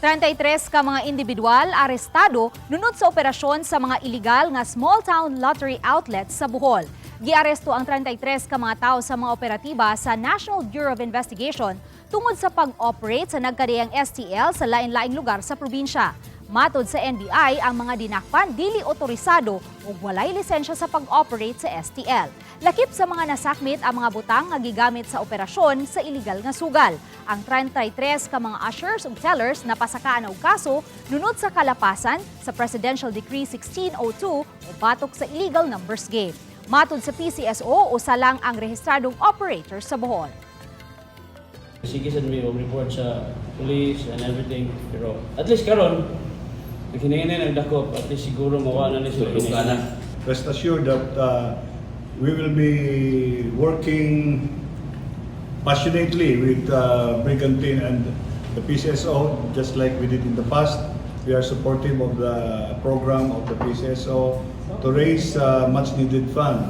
33 ka mga individual arestado nunod sa operasyon sa mga illegal nga small town lottery outlets sa Bohol. Giaresto ang 33 ka mga tao sa mga operatiba sa National Bureau of Investigation tungod sa pag-operate sa nagkadiyang STL sa lain-laing lugar sa probinsya. Matod sa NBI, ang mga dinakpan dili otorisado ug walay lisensya sa pag-operate sa STL. Lakip sa mga nasakmit ang mga butang nga gigamit sa operasyon sa illegal nga sugal. Ang 33 ka mga ushers ug tellers napasakaan og kaso nunod sa kalapasan sa Presidential Decree 1602 o batok sa illegal numbers game. Matod sa PCSO, usa lang ang rehistradong operator sa Bohol. Sige sad mi og report sa police and everything, pero at least karon naghinay nagdakop, at least siguro mawa na ni sila. Tulog ka na. Rest assured that we will be working passionately with Brigantine and the PCSO, just like we did in the past. We are supportive of the program of the PCSO to raise much needed fund.